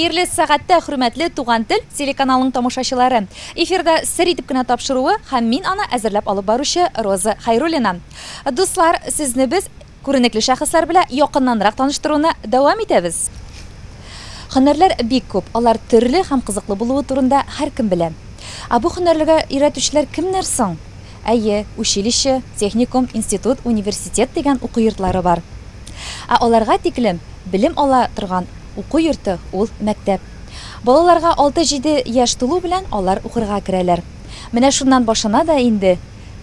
Хәерле сәгатьтә, хөрмәтле Туган тел телеканалының тамашачылары. Эфирда сер итеп кенә тапшыруы һәм мин аны әзерләп алып баручы Роза Хәйруллина. Дуслар, сезне без күренекле шәхесләр белән якыннанрак таныштыруны дәвам итәбез. Һөнәрләр бик күп, алар төрле һәм кызыклы булуы турында һәркем белә. Ә бу һөнәрләргә өйрәтүчеләр кемнәр соң? Әйе, училище, техникум, институт, университет дигән уку йортлары бар. Ә аларга тиклем белем ала торган уку йорты ул мәктәп. Балаларга 6-7 яшь тулу белән алар укырга керәләр. Менә шуннан башлана да инде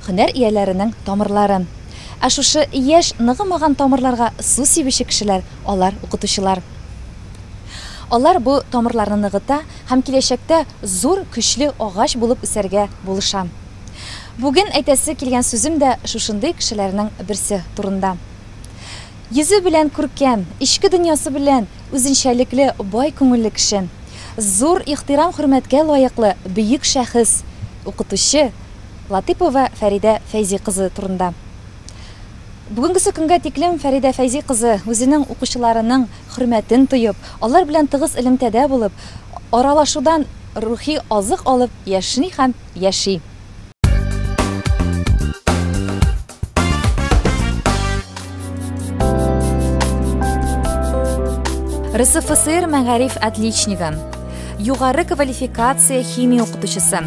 һөнәр ияләренең тамырлары. Ә шушы яшь ныгымаган тамырларга су сибүче кешеләр алар укытучылар. Алар бу тамырларны ныгыта һәм киләчәктә зур көчле агач булып үсәргә булыша. Бүген әйтәсе килгән сүзем дә шушындый кешеләрнең берсе турында. Йөзе белән күркәм, эчке дөньясы белән үзенчәлекле бай күңелле кеше. Зур ихтирам-хөрмәткә лаеклы бөек шәхес, укытучы Латыйпова Фәридә Фәйзи кызы турында. Бүгенгесе көнгә тиклем Фәридә Фәйзи кызы үзенең укучыларының хөрмәтен тоеп, алар белән тыгыз элемтәдә булып, аралашудан рухи азык алып яшни һәм яши. РСФСР мәгариф отличнигы, югары квалификация химия укытучысы,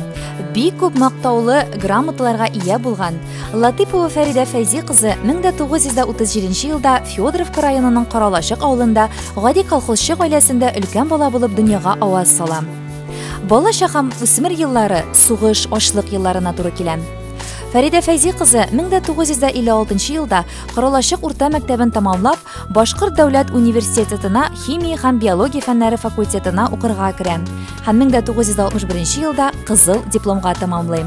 бик күп мактаулы грамоталарга ия булган Латыйпова Фәридә Фәйзи кызы 1937 елда Федоровка районының Каралачык авылында гади колхозчы гаиләсендә өлкән бала булып дөньяга аваз сала. Балачак һәм үсмер еллары сугыш, ачлык елларына туры килә. Фәридә Фәйзи кызы 1956 елда Коралачык урта мәктәбен тәмамлап, Башкорт дәүләт университетына химия һәм биология фәннәре факультетына укырга керә һәм 1961 елда кызыл дипломга тәмамлый.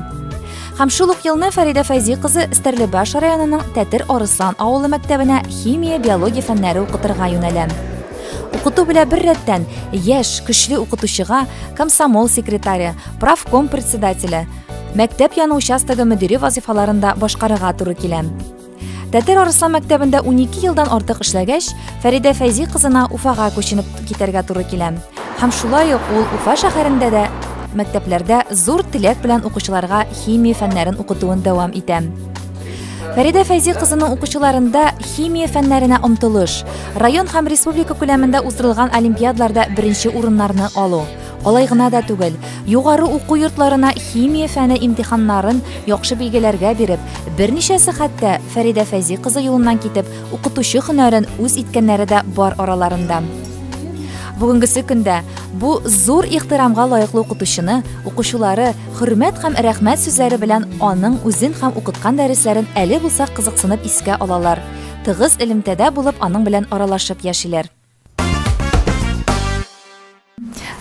Һәм шул ук елны Фәридә Фәйзи кызы Стәрлебаш районының Тәтер Арыслан авылы мәктәбенә химия, биология фәннәре укытырга юнәлә. Укыту белән бер рәттән яшь, көчле укытучыга комсомол секретаре, правком председателе, мәктәп яны участогы мөдире вазифаларын да башкарырга туры килә. Тәтер Арыслан мәктәбендә 12 елдан артык эшләгәч, Фәридә Фәйзи кызына Уфага күченеп китәргә туры килә. Һәм шулай ук ул Уфа шәһәрендә дә мәктәпләрдә зур теләк белән укучыларга химия фәннәрен укытуын дәвам итә. Фәридә Фәйзи кызының укучыларында химия фәннәренә омтылыш, район һәм республика күләмендә уздырылган олимпиадаларда беренче урыннарны алу, Алай гына да түгел, югары уку йортларына химия фәне имтиханнарын яхшы билгеләргә биреп, берничәсе хәтта Фәридә Фәйзи кызы юлыннан китеп, укытучы һөнәрен үз иткәннәре дә бар араларында. Бүгенгесе көндә бу зур ихтирамга лаеклы укытучыны укучылары хөрмәт һәм рәхмәт сүзләре белән аның үзен һәм укыткан дәресләрен әле булса кызыксынып искә алалар, тыгыз элемтәдә булып аның белән аралашып яшиләр.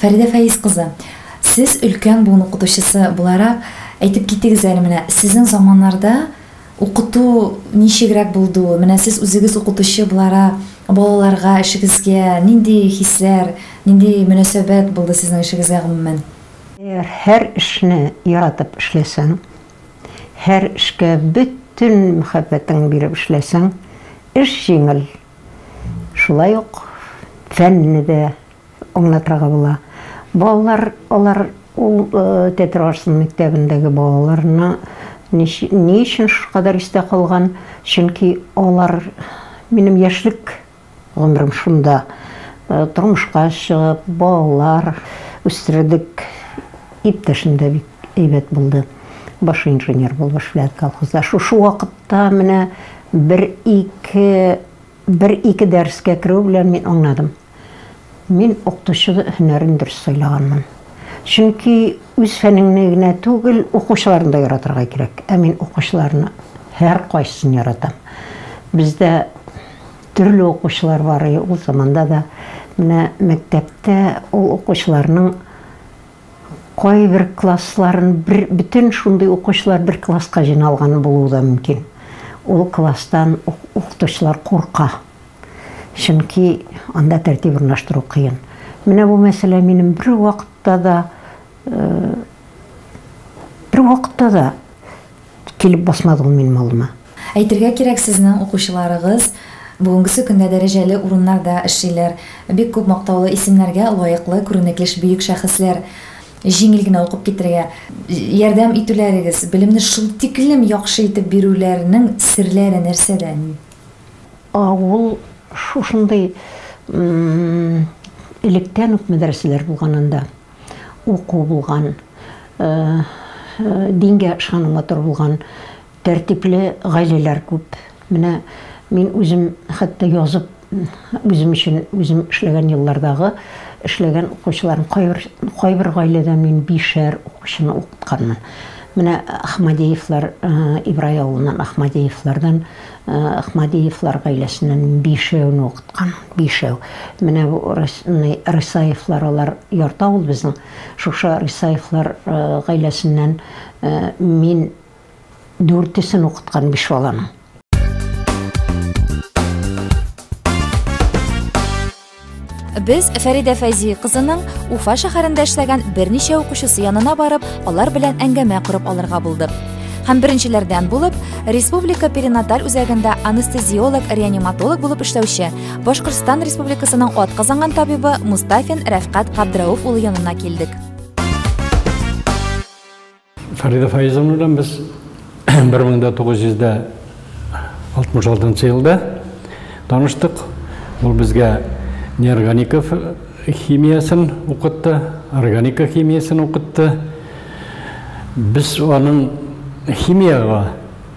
Фәридә Фәиз кызы, сез өлкән буын укытучысы буларак, әйтеп китегез әле менә, сезнең заманнарда укыту ничегрәк булды ул? Менә сез үзегез укытучы буларак, балаларга, эшегезгә нинди хисләр, нинди мөнәсәбәт булды сезнең эшегезгә гомумән? Әгәр һәр эшне яратып эшләсәң, һәр эшкә бөтен мәхәббәтеңне биреп эшләсәң, эш җиңел. Шулай ук фәнне дә аңлатырга була. Балалар, алар ул Тәтер Арслан мәктәбендәге балаларны ни өчен шулкадәр истә калган? Чөнки алар минем яшьлек гомерем шунда тормышка чыгып, балалар үстердек. Иптәшем дә бик әйбәт булды. Баш инженер булып эшләде колхозда. Шушы вакытта менә бер-ике бер-ике дәрескә керү белән мин аңладым. Мин укытучы һөнәрен дөрес сайлаганмын. Чөнки үз фәнеңне генә түгел, укучыларны да яратырга кирәк. Ә мин укучыларны һәркайсысын яратам. Бездә төрле укучылар бар иде ул заманда да. Менә мәктәптә ул укучыларның кайбер классларын бер бөтен шундый укучылар бер класска җыйналган булуы да мөмкин. Ул класстан укытучылар курка. Чөнки анда тәртип урнаштыру кыен. Менә бу мәсьәлә минем бер вакытта да бер вакытта да килеп басмады ул минем алдыма. Әйтергә кирәк, сезнең укучыларыгыз Бүгенгесе көндә дәрәҗәле урыннарда эшлиләр. Бик күп мактаулы исемнәргә лаеклы күренекле бөек шәхесләр. Җиңел генә укып китәргә ярдәм итүләрегез, белемне шул тиклем яхшы итеп бирүләренең серләре нәрсәдә? Авыл шушындый электән үк мәдрәсәләр булганында уку булган, дингә ышану матур булган, тәртипле гаиләләр күп. Менә мин үзем хәтта язып үзем өчен үзем эшләгән еллардагы эшләгән укучыларым кайбер гаиләдә мин 5-әр укучыны укытканмын. Менә Ахмадеевлар, Ибрай авылыннан Ахмадеевлардан, Ахмадеевлар гаиләсеннән мин 5-әүне укыткан, 5-әү. Менә бу Рысаевлар, алар ярты авыл безнең. Шушы Рысаевлар гаиләсеннән мин 4-сен укыткан 5 баланың. Без Фәридә Фәйзи кызының Уфа шәһәрендә эшләгән берничә укучысы янына барып, алар белән әңгәмә корып алырга булдык. Һәм беренчеләрдән булып, Республика перинаталь үзәгендә анестезиолог-реаниматолог булып эшләүче Башкортстан Республикасының атказанган табибы Мустафин Рәфкать Габдрауф улы янына килдек. Фәридә Фәйзовна белән без 1966 елда таныштык. Ул безгә неорганика химиясын укытты, органика химиясын укытты. Без аның химияга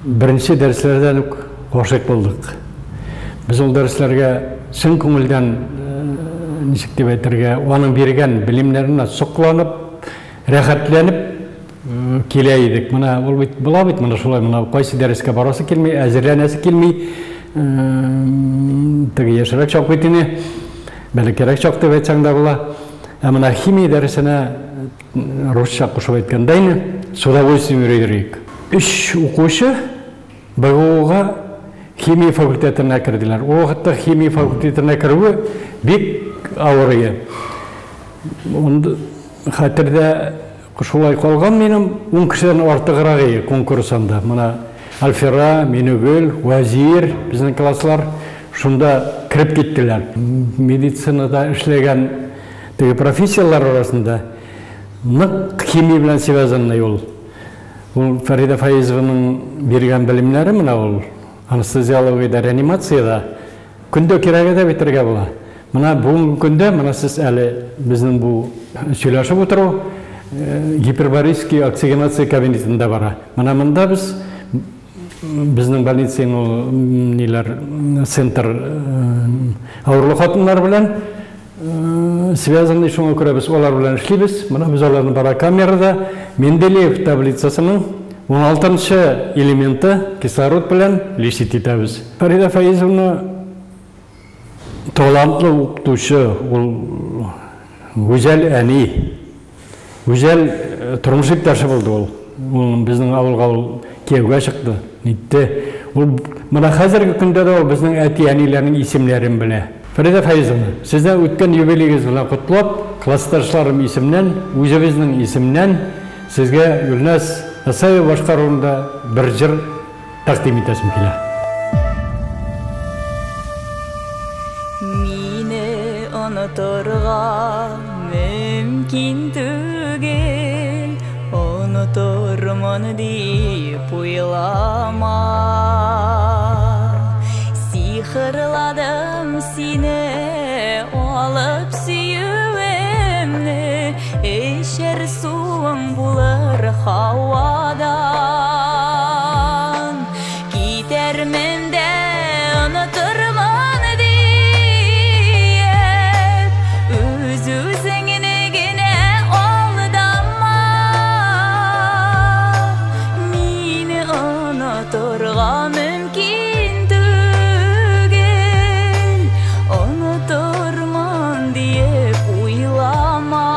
беренче дәресләрдән үк гашыйк булдык. Без ул дәресләргә чын күңелдән, ничек дип әйтергә, аның биргән белемнәренә сокланып, рәхәтләнеп килә идек. Менә ул бит була бит, менә шулай, менә кайсы дәрескә барасы килми, әзерләнәсе килми. Теге яшьрәк чак бит инде, бәләкәйрәк чак дип әйтсәң дә була. Ә менә химия дәресенә русча кушып әйткәндә инде, с удовольствием йөридек. 3 укучы БГУга химия факультетына керделәр. Ул вакытта химия факультетына керүе бик авыр иде. Онда хәтердә шулай калган минем, 10 кешедән артыграк иде конкурсында. Менә Альфира, Минегөл, Вәзир, безнең класслар шунда кереп киттеләр. Медицинада эшләгән теге профессияләр арасында нык химия белән связанный ул. Ул Фәридә Фәизованың биргән белемнәре менә ул анестезиологиядә, реанимациядә көндә кирәге дә битергә була. Менә бүгенге көндә менә сез әле безнең бу сөйләшеп утыру гипербарический оксигенация кабинетында бара. Менә монда без безнең больницаның ул ниләр центр авырлы хатыннар белән связанный, шуңа күрә без алар белән эшлибез. Менә без аларны бара камерада Менделеев таблицасының 16-нчы элементы кислород белән лечить итәбез. Фәридә Фәизовна талантлы укытучы, ул гүзәл әни, гүзәл тормыш иптәше булды ул. Ул безнең авылга ул кияүгә чыкты, нитте. Ул менә хәзерге көндә дә ул безнең әти-әниләрнең исемнәрен белә. Фәридә Фәизовна, сезне үткән юбилеегез белән котлап, классташларым исемнән, үзебезнең исемнән сезгә Гөлназ Асаева башкаруында бер җыр тәкъдим итәсем килә. Мине онытырга мөмкин түгел, онытырмын дип уйлама. Сихырладым сине, алып сөюемне, эчәр суың булыр һавадан. Китәрмен дә онытырмын диеп, үз-үзеңне генә алдама. Мине онытырга мөмкин түгел, онытырмын диеп уйлама.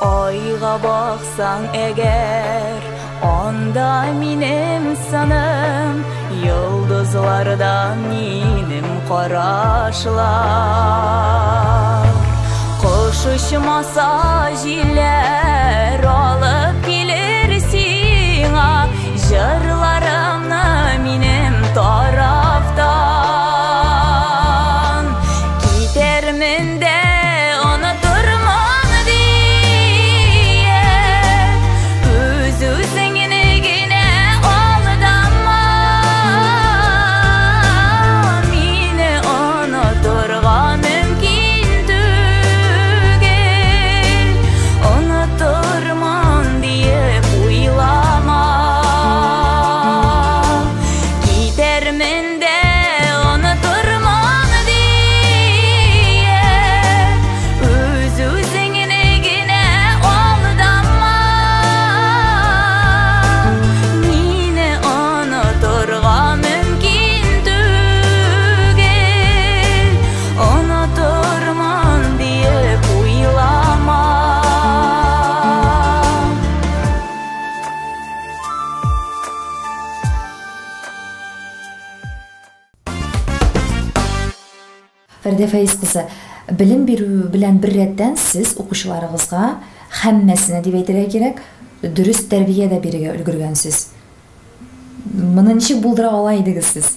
Айга баксаң әгәр, анда минем сыным, йолдызларда минем карашлар. Кош очмаса җилләр алып килер сиңа Җырларымны минем тарафтан. Китәрмен дә онытырмын диеп, үз-үзеңне генә алдама. Мине онытырга мөмкин түгел, онытырмын диеп уйлама. Китәрмен дә онытырмын диеп, үз-үзеңне генә алдама. Мине онытырга мөмкин түгел, онытырмын диеп уйлама. Фәридә Фәиз кызы, белем бирү белән бер рәттән сез укучыларыгызга һәммәсенә дип әйтергә кирәк, дөрес тәрбия дә бирергә өлгергәнсез. Моны ничек булдыра ала идегез сез?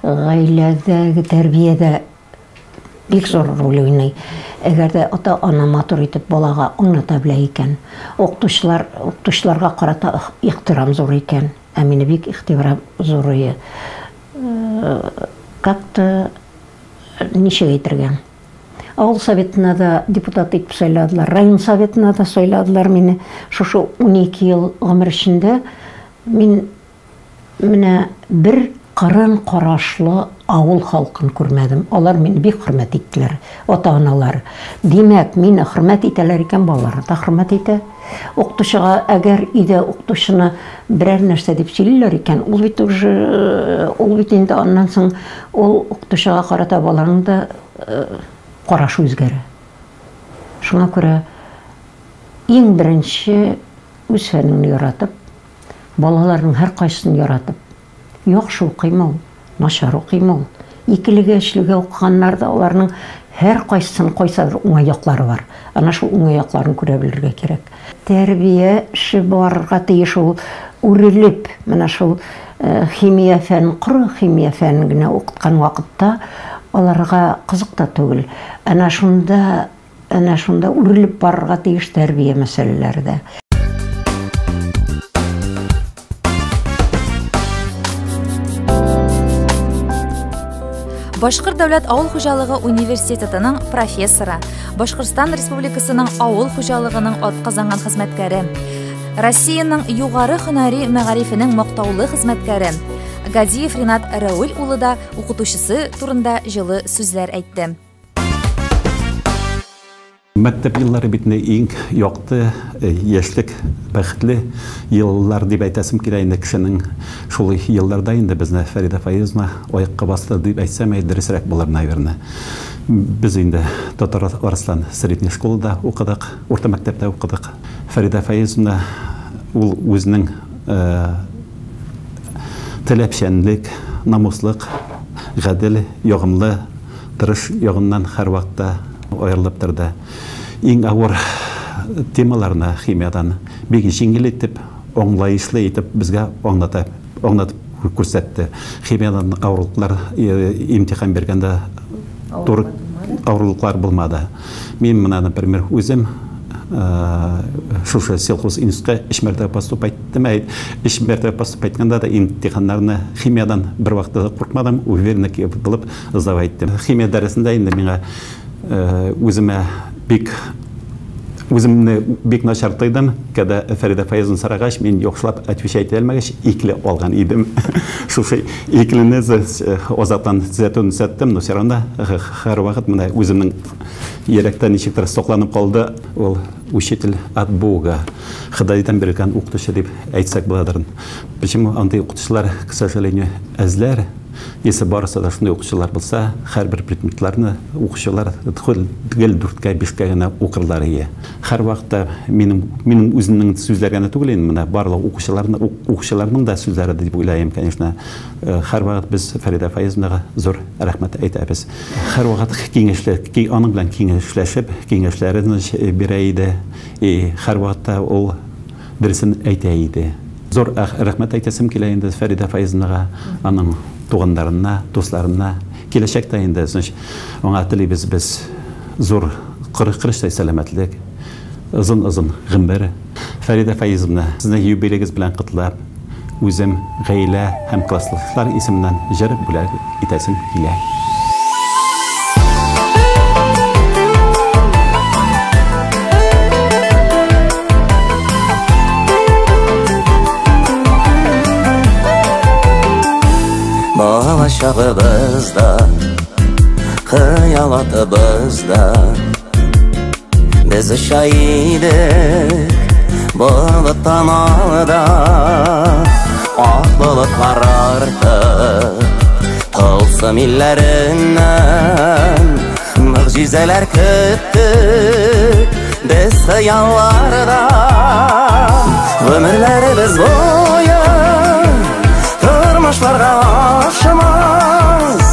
Гаиләдәге тәрбия дә бик зур роль уйный. Әгәр дә ата-ана матур итеп балага аңлата белә икән, укытучылар, укытучыларга карата ихтирам зур икән, ә мине бик ихтирам зур ие. Как-то ничек әйтергә? Авыл советына да депутат итеп сайладылар, район советына да сайладылар мине. Шушы 12 ел гомер эчендә мин менә бер кырын карашлы авыл халкын күрмәдем. Алар мине бик хөрмәт иттеләр, ата-аналар. Димәк, мине хөрмәт итәләр икән, балалары да хөрмәт итә. Укытучыга әгәр өйдә укытучыны берәр нәрсә дип сөйлиләр икән, ул бит уже, ул бит инде аннан соң ул укытучыга карата баланың да карашы үзгәрә. Шуңа күрә иң беренче үз фәнеңне яратып, балаларның һәркайсысын яратып, яхшы укыймы ул, начар укыймы ул, икелегә, өчлегә укыганнар да аларның һәркайсысын кайсыдыр уңай яклары бар. Ана шул уңай якларын күрә белергә кирәк. Тәрбия эше барырга тиеш ул үрелеп, менә шул химия фәнен, коры химия фәнен генә укыткан вакытта аларга кызык та түгел. Әнә шунда, әнә шунда үрелеп барырга тиеш тәрбия мәсьәләләре дә. Башкорт дәүләт авыл хуҗалыгы университетының профессоры, Башкортстан Республикасының авыл хуҗалыгының атказанган хезмәткәре, Россиянең югары һөнәри мәгарифенең мактаулы хезмәткәре Гадиев Ринат Рәүл улы да укытучысы турында җылы сүзләр әйтте. Мәктәп еллары бит инде иң якты, яшьлек, бәхетле еллар дип әйтәсем килә инде кешенең. Шул елларда инде безне Фәридә Фаизовна аякка басты дип әйтсәм, дөресрәк булыр, наверное. Без инде Татар Арыслан средний школада укыдык, урта мәктәптә укыдык. Фәридә Фаизовна ул үзенең таләпчәнлек, намуслык, гадел, ягымлы, тырыш ягыннан һәрвакытта аерылып торды. Иң авыр темаларны химиядан бик җиңел итеп, аңлаешлы итеп безгә аңлатып күрсәтте. Химиядан авырлыклар имтихан биргәндә туры авырлыклар булмады. Мин менә, например, үзем шушы сельхозинститутка өч мәртәбә поступать иттем. Өч мәртәбә поступать иткәндә дә имтиханнарны химиядан бер вакытта да куркмадым, уверенно булып сдавать иттем. Химия дәресендә инде миңа үземә бик үземне бик начар тойдым, когда Фәридә Фаизовна сорагач, мин яхшылап отвечать итә алмагач, икле алган идем. Шушы иклене азактан төзәтүен төзәттем, но все равно һәрвакыт менә үземнең йөрәктә ничектер сакланып калды. Ул учитель от Бога, Ходайдан бирелгән укытучы дип әйтсәк буладыр. Почему андый укытучылар, к сожалению, әзләр? Если барысы да шундый укытучылар булса, һәрбер предметларны укучылар гел дүрткә, бишкә генә укырлар ие. Һәрвакытта минем үземнең сүзләр генә түгел инде, менә барлык укучыларның да сүзләре дип уйлыйм, конечно. Һәрвакыт без Фәридә Фаизовнага зур рәхмәт әйтәбез. Һәрвакыт аның белән киңәшләшеп, киңәшләрен бирә иде. И һәрвакытта ул дөресен әйтә иде. Зур рәхмәт әйтәсем килә инде Фәридә Фаизовнага, аның туганнарына, дусларына. Киләчәктә инде, значит, аңа телибез без зур корычтай сәламәтлек, озын-озын гомер. Фәридә Фаизовна, сезне юбилегез белән котлап, үзем, гаилә һәм класслашлар исеменнән җыр бүләк итәсем килә. Бала чагыбызда, хыял атыбызда, без оча идек болыттан алда, ак болытлар артып, тылсым илләреннән могҗизәләр көттек без хыялларда. Гомерләребез буе тормышларга ашмас,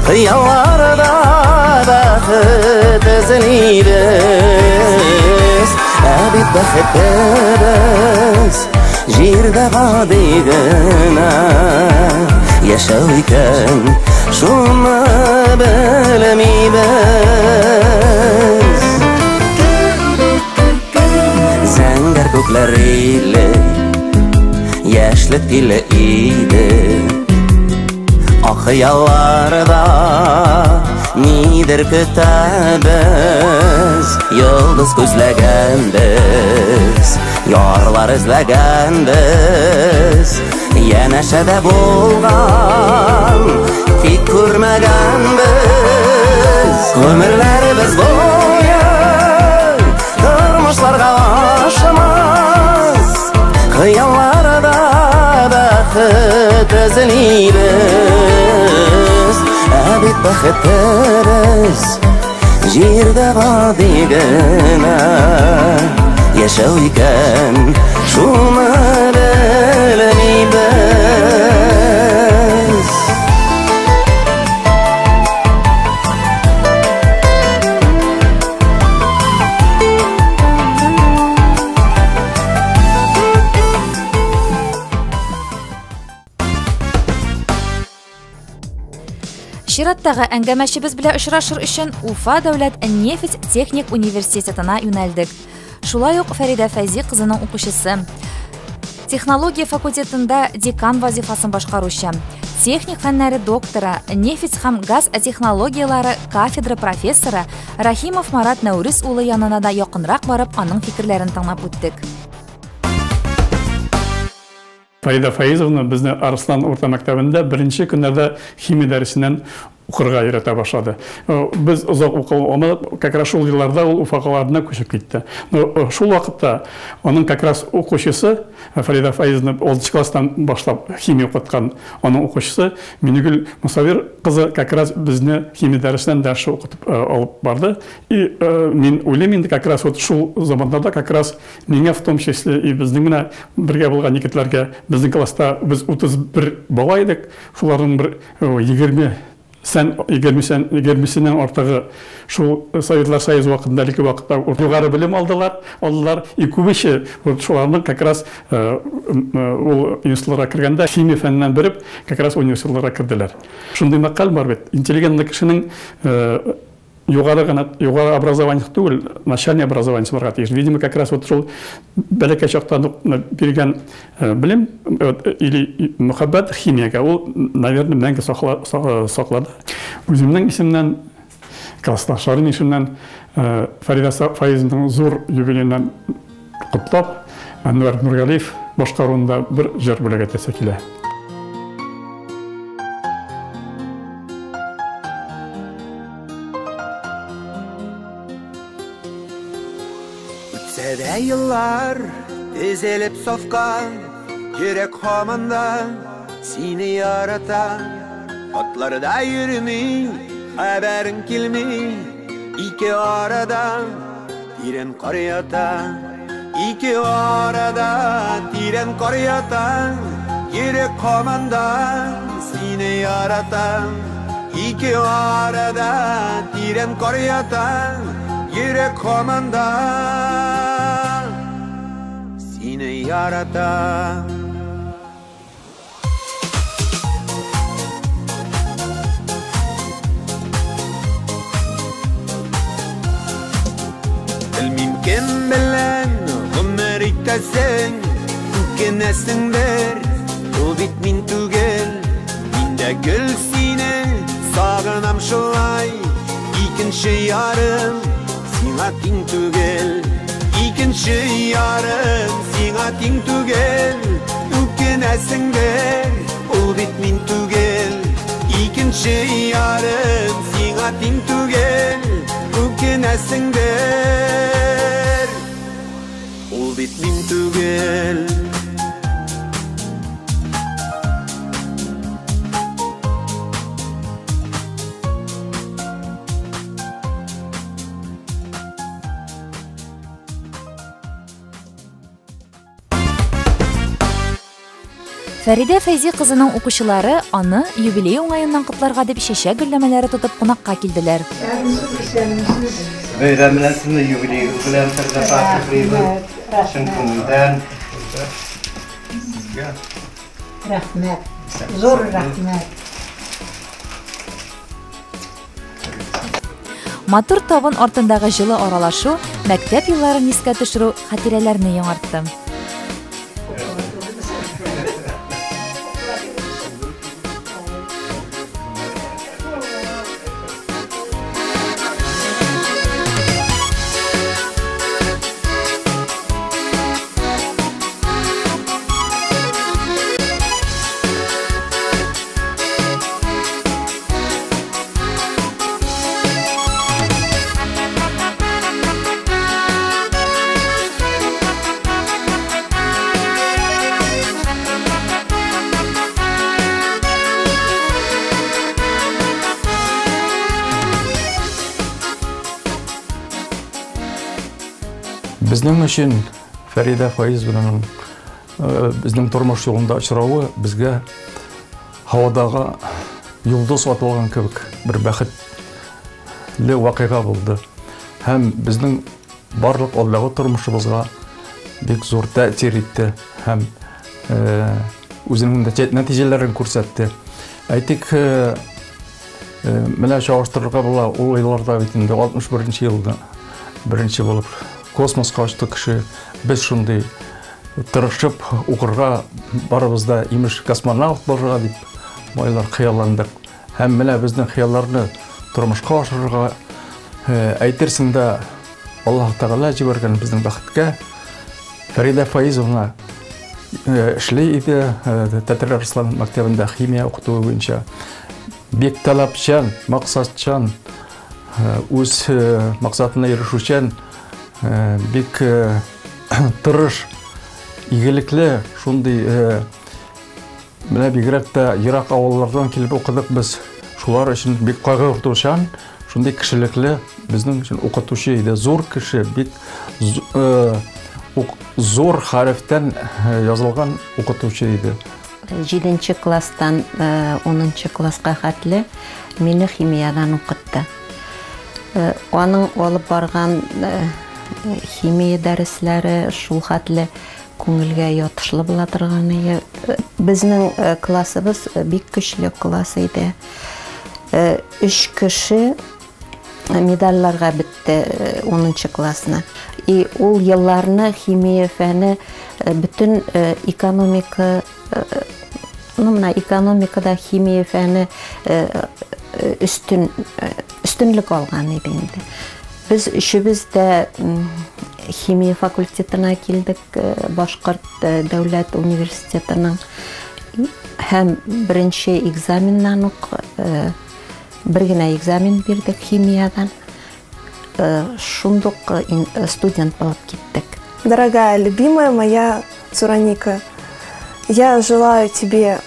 хыялларда бәхет эзлибез. Ә бит бәхетебез җирдә гади генә яшәү икән, шуны белмибез. Зәңгәр күкләр иле, яшьлек иле иде, ак хыялларда нидер көтәбез, йолдыз күзләгәнбез, ярлар эзләгәнбез, янәшәдә булган, тик күрмәгәнбез. Гомерләребез буе тормышларга ашмас, хыялларда бәхет эзлибез. Ә бит бәхетебез җирдә гади генә яшәү икән, шуны белмибез. Чираттагы әңгәмәчебез белән очрашыр өчен Уфа дәүләт нефть техник университетына юнәлдек. Шулай ук Фәридә Фәйзи кызының укучысы, технология факультетында декан вазифасын башкаручы, техник фәннәре докторы, нефть һәм газ технологияләре кафедра профессоры Рахимов Марат Нәүрүз улы янына да якынрак барып, аның фикерләрен тыңлап үттек. Фәридә Фаизовна безне Арслан урта мәктәбендә беренче көннәрдә химия дәресеннән укырга өйрәтә башлады. Без озак укый алмадык, как раз шул елларда ул Уфа каласына күчеп китте. Но шул вакытта аның как раз укучысы Фәридә Фаизовна 6 класстан башлап химия укыткан аның укучысы Минегөл Мусавир кызы как раз безне химия дәресеннән дәрсе укытып алып барды. И мин уйлыйм инде, как раз вот шул заманнарда как раз миңа в том числе и безнең менә бергә булган егетләргә, безнең класста без 31 бала идек, шуларның бер егермесеннән артыгы шул Советлар Союзы вакытында, элекке вакытта югары белем алдылар. И күбесе вот шуларның как раз ул институтларга кергәндә химия фәненнән белеп, как раз университетларга керделәр. Шундый мәкаль бар бит, интеллигентлы кешенең югары гына, югары образование түгел, начальное образование барга тиеш. Видимо, как раз вот шул бәләкәй чактан ук биргән белем, вот, или мөхәббәт химиягә, ул, наверное, мәңге саклады. Үземнең исемнән, классташларым исемнән, Фәридә Фаизовнаның зур юбилееннән котлап, Әнвәр Нургалиев башкаруында бер җыр бүләк итәсе килә. Үтсә дә еллар тезелеп сафка, йөрәк һаман да сине ярата. Атларда йөрми, хәбәрең килми, ике арада тирән кар ята. Ике арада тирән кар ята, йөрәк һаман да сине ярата. Ике арада тирән кар ята, йөрәк һаман да сине ярата. Кем белән гомер итәсең, үкенәсеңдер, ул бит мин түгел. Мин дә гел сине сагынам шулай, икенче ярым сиңа тиң түгел. Икенче ярым сиңа тиң түгел, үкенәсеңдер, ул бит мин түгел. Икенче ярым сиңа тиң түгел, үкенәсеңдер, ул бит мин түгел. Фәридә Фәйзи кызының укучылары аны юбилей уңаеннан котларга дип чәчәк гөлләмәләре тотып кунакка килделәр. Бәйрәм белән сезне, юбилеегез белән котлыйбыз. Чын күңелдән. Сезгә. Рәхмәт. Зур рәхмәт. Матур табын артындагы җылы аралашу, мәктәп елларын искә төшерү хатирәләрне яңартты. Безнең өчен Фәридә Фаизованың безнең тормыш юлында очравы безгә һавадагы йолдыз атылган кебек бер бәхетле вакыйга булды. Һәм безнең барлык алдагы тормышыбызга бик зур тәэсир итте һәм үзенең нәтиҗәләрен күрсәтте. Әйтик, менә чагыштырырга була, ул елларда бит инде 61 елда беренче булып космоска очты кеше. Без шундый тырышып укырга барыбыз да имеш космонавт булырга дип байлар хыялландык. Һәм менә безнең хыялларны тормышка ашырырга әйтерсең дә Аллаһ Тәгалә җибәргән безнең бәхеткә. Фәридә Фаизовна эшли иде Тәтер Арслан мәктәбендә химия укытуы буенча. Бик таләпчән, максатчан, үз максатына ирешүчән, бик тырыш, игелекле, шундый менә бигрәк тә ерак авыллардан килеп укыдык без. Шулар өчен бик кайгыртучан, шундый кешелекле безнең өчен укытучы иде. Зур кеше, бик зур хәрефтән язылган укытучы иде. 7 класстан 10 класска хәтле мине химиядан укытты. Аның алып барган химия дәресләре шул хәтле күңелгә ятышлы була торган иде. Безнең классыбыз бик көчле класс иде. 3 кеше медальләргә бетте 10 классны. И ул елларны химия фәне бөтен экономика, ну менә экономикада химия фәне өстенлек алган иде инде. Без өчебез дә химия факультетына килдек, Башкорт дәүләт университетының. Һәм беренче экзаменнан ук бер генә экзамен бирдек химиядан. Шундук студент булып киттек. Дорогая, любимая моя Цураника, я желаю тебе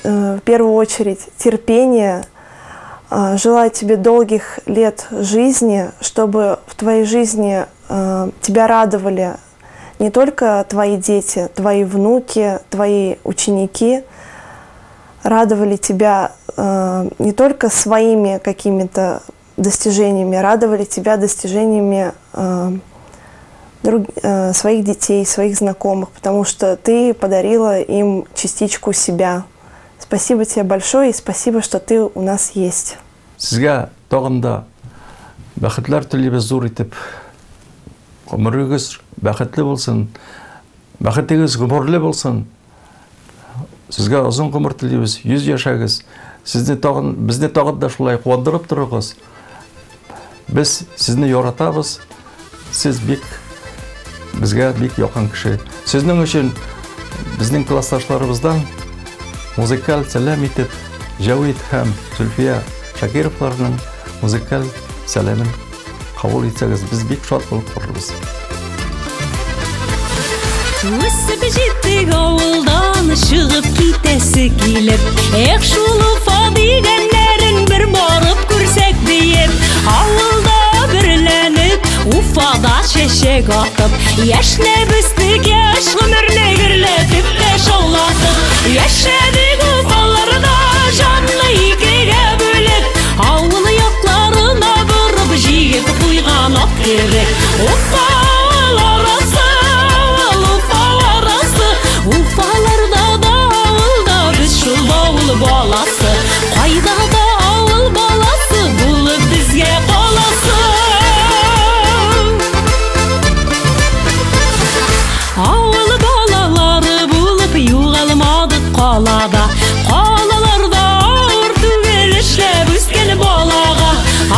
в первую очередь терпения, желаю тебе долгих лет жизни, чтобы в твоей жизни тебя радовали не только твои дети, твои внуки, твои ученики, радовали тебя не только своими какими-то достижениями, радовали тебя достижениями своих детей, своих знакомых, потому что ты подарила им частичку себя. Спасибо тебе большое и спасибо, что ты у нас есть. Сезгә тагын да бәхетләр телибез, зур итеп. Гомерегез бәхетле булсын. Бәхетегез гомерле булсын. Сезгә озын гомер телибез, 100 яшәгез. Сезне тагын, безне тагын да шулай куандырып торыгыз. Без сезне яратабыз. Сез бик безгә бик якын кеше. Сезнең өчен безнең классташларыбыздан музыкаль сәлам итеп Җәвит һәм Зөлфия Шакировларның музыкаль сәламен кабул итсәгез, без бик шат булып торырбыз. Үсеп җиттек авылдан чыгып китәсе килеп, эх, шул Уфа дигәннәрен бер барып күрсәк диеп, авылда берләнеп, Уфада чәчәк атып, яшьнәп үстек, яшь гомерне гөрләтеп тә шаулатып, яшәдек Уфаларда җанны икегә бүлеп, авыл якларына борып җигеп куйган ат кебек. Уфа арасы, авыл Уфа арасы, Уфаларда да авылда без шул авыл баласы, кайда да авыл баласы булып безгә каласы. Авыл балалары булып югалмадык калада, калаларда авыр түгел эшләп үскән балага.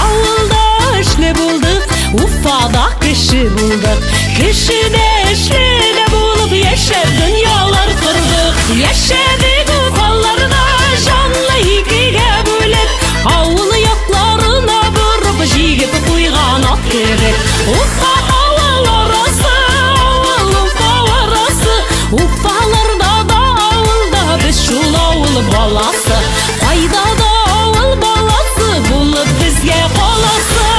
Авылда эшле булдык, Уфада кеше булдык, кеше дә эшле дә булып яшәп дөньялар кордык. Яшәдек Уфаларда җанлы икегә бүлеп, авыл якларына борып җигеп куйган ат кебек. Уфа авыл арасы, авыл Уфа арасы, Уфаларда да авылда без шул авыл баласы, кайда да авыл баласы булып безгә каласы.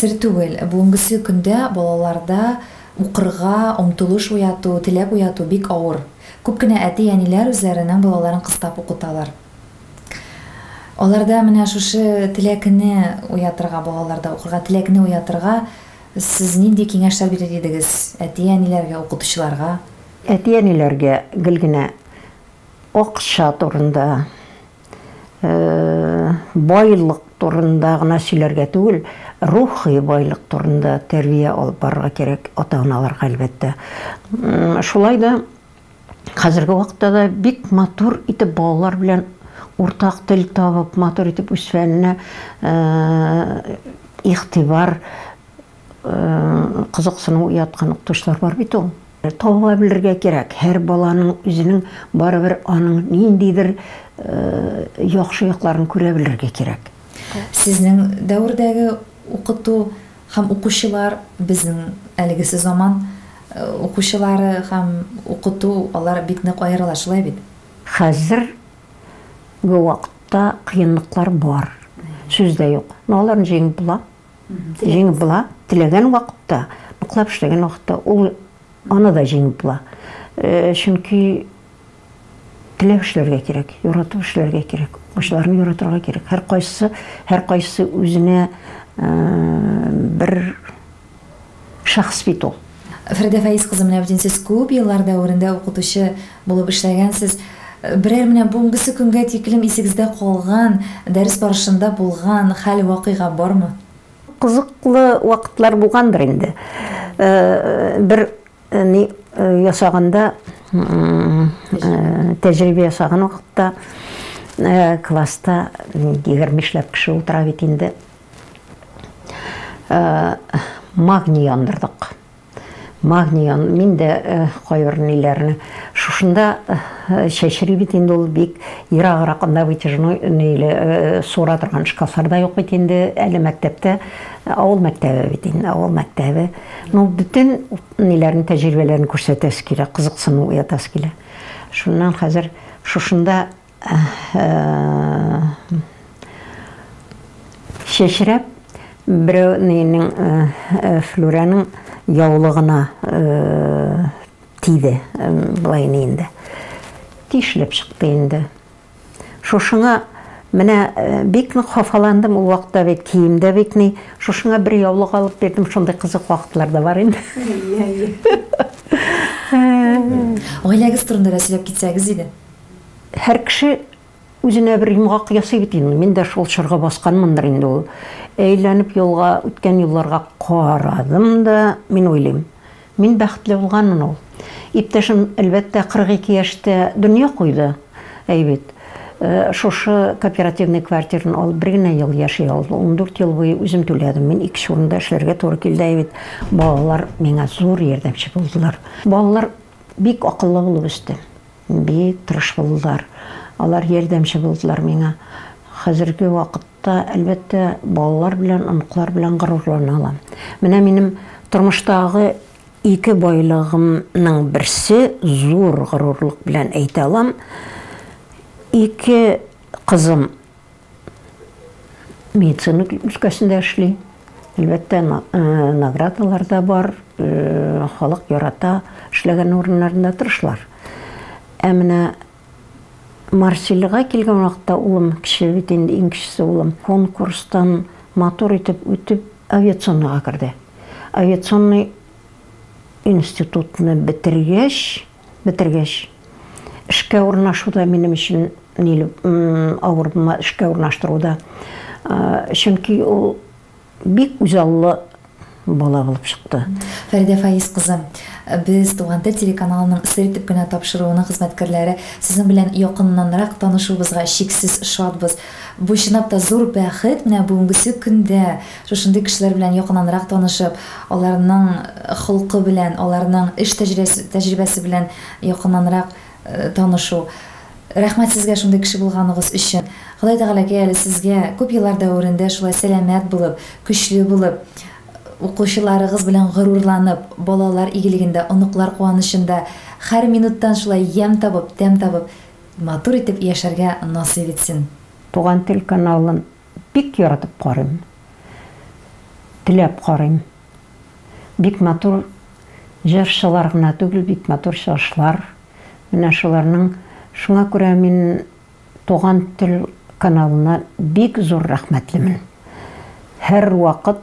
Сер түгел, бүгенгесе көндә балаларда укырга омтылыш уяту, теләк уяту бик авыр. Күп кенә әти-әниләр үзләренең балаларын кыстап укыталар. Аларда менә шушы теләкне уятырга, балаларда укырга теләкне уятырга сез нинди киңәшләр бирер идегез әти-әниләргә, укытучыларга? Әти-әниләргә гел генә акча турында, байлык турында гына сөйләргә түгел, рухи байлык турында тәрбия алып барырга кирәк ата-аналарга, әлбәттә. Шулай да хәзерге вакытта да бик матур итеп балалар белән уртак тел табып, матур итеп үз фәненә игътибар, кызыксыну уяткан укытучылар бар бит ул. Таба белергә кирәк. Һәр баланың үзенең барыбер аның ниндидер яхшы якларын күрә белергә кирәк. Сезнең дәвердәге укыту һәм укучылар, безнең әлегесе заман укучылары һәм укыту, алар бик нык аерыла, шулай бит? Хәзерге вакытта кыенлыклар бар. Сүз дә юк. Но аларны җиңеп була. Җиңеп була. Теләгән вакытта, ныклап эшләгән вакытта ул аны да җиңеп була. Чөнки теләп эшләргә кирәк, яратып эшләргә кирәк, укучыларны яратырга кирәк. Һәр кайсы, һәр кайсы үзенә бер шәхес бит ул. Фәридә Фәиз кызы, менә бит сез күп еллар дәверендә укытучы булып эшләгәнсез. Берәр менә бүгенгесе көнгә тиклем исегездә калган, дәрес барышында булган хәл, вакыйга бармы? Кызыклы вакытлар булгандыр инде. Бер ни ясаганда, тәҗрибә ясаган вакытта класста 25ләп кеше утыра бит инде. Магний яндырдык. Магний ян, мин дә кайбер ниләрне шушында чәчри бит инде ул бик ераграк, анда вытяжной ниле сура торган шкафлар да юк бит инде, әле мәктәптә, авыл мәктәбе бит инде, авыл мәктәбе. Ну, бөтен ниләрне, тәҗрибәләрен күрсәтәсе килә, кызыксыну уятасы килә. Шуннан хәзер шушында чәчрәп берәү нинең Флүрәнең яулыгына тиде, былай ни инде. Тишелеп чыкты инде. Шушыңа менә бик нык хафаландым ул вакытта бит, кием дә бик ни. Шушыңа бер яулык алып бирдем, шундый кызык вакытлар да бар инде. Гаиләгез турында да сөйләп китсәгез иде. Һәр кеше үзенә бер йомгак ясый бит инде. Мин дә шул чорга басканмындыр инде ул. Әйләнеп юлга, үткән юлларга карадым да, мин уйлыйм. Мин бәхетле булганмын ул. Иптәшем, әлбәттә, 42 яшьтә дөнья куйды. Әй бит. Шушы кооперативный квартираны алып бер генә ел яши алды. 14 ел буе үзем түләдем. Мин икенче урында эшләргә туры килде, әй бит. Балалар миңа зур ярдәмче булдылар. Балалар бик акыллы булып үсте. Бик тырыш булдылар. Алар ярдәмче булдылар миңа. Хәзерге вакытта, әлбәттә, балалар белән, оныклар белән горурлана алам. Менә минем тормыштагы ике байлыгымның берсе, зур горурлык белән әйтә алам, ике кызым медицина өлкәсендә эшли. Әлбәттә, наградалар да бар, халык ярата, эшләгән урыннарында тырышлар. Ә менә Марсельга килгән вакытта улым, кече бит инде, иң кечесе улым, конкурстан матур итеп үтеп, авиационныйга керде. Авиационный институтны бетергәч, бетергәч, эшкә урнашу да минем өчен ниле авыр булмады, эшкә урнаштыру да. Чөнки ул бик үзаллы бала булып чыкты. Фәридә Фаиз кызы, без Туган тел телеканалының сер итеп кенә тапшыруының хезмәткәрләре сезнең белән якыннанрак танышуыбызга чиксез шатбыз. Бу чынлап та зур бәхет, менә бүгенгесе көндә шушындый кешеләр белән якыннанрак танышып, аларның холкы белән, аларның эш тәҗрибәсе белән якыннанрак танышу. Рәхмәт сезгә шундый кеше булганыгыз өчен. Ходай Тәгаләгә әле сезгә күп еллар дәверендә шулай сәламәт булып, көчле булып, укучыларыгыз белән горурланып, балалар игелегендә, оныклар куанычында һәр минуттан шулай ямь табып, тәм табып, матур итеп яшәргә насыйп итсен. Туган тел каналын бик яратып карыйм. Теләп карыйм. Бик матур җырчылар гына түгел, бик матур чыгышлар. Менә шуларның, шуңа күрә мин Туган тел каналына бик зур рәхмәтлемен. Һәрвакыт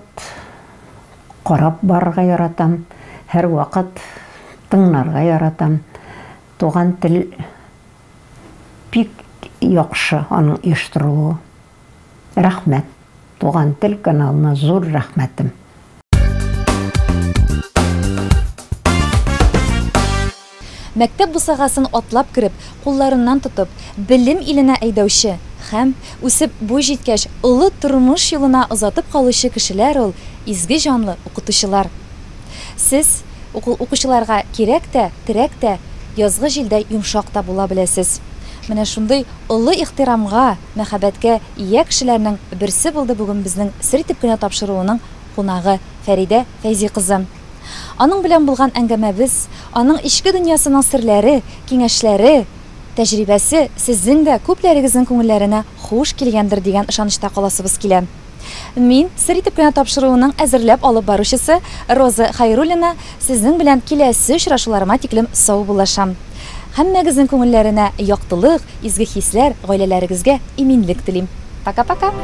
карап барырга яратам, һәрвакыт тыңларга яратам. Туган тел бик яхшы аның оештырылуы. Рәхмәт. Туган тел каналына зур рәхмәтем. Мәктәп бусагасын атлап кереп, кулларыннан тотып, белем иленә әйдәүче һәм, үсеп буй җиткәч, олы тормыш юлына озатып калучы кешеләр ул, изге җанлы укытучылар. Сез, укучыларга кирәк тә, терәк тә, язгы җилдәй йомшак та була беләсез. Менә шундый олы ихтирамга, мәхәббәткә ия кешеләрнең берсе булды бүген безнең Сер итеп кенә тапшыруының кунагы Фәридә Фәйзи кызы. Аның белән булган әңгәмәбез, аның эчке дөньясының серләре, киңәшләре, тәҗрибәсе сезнең дә күпләрегезнең күңелләренә хуш килгәндер дигән ышанычта каласыбыз килә. Мин, сер итеп кенә тапшыруының әзерләп алып баручысы Роза Хәйруллина сезнең белән киләсе очрашуларыма тиклем саубуллашам. Һәммәгезнең күңелләренә яктылык, изге хисләр, гаиләләрегезгә иминлек телим. Пока-пока!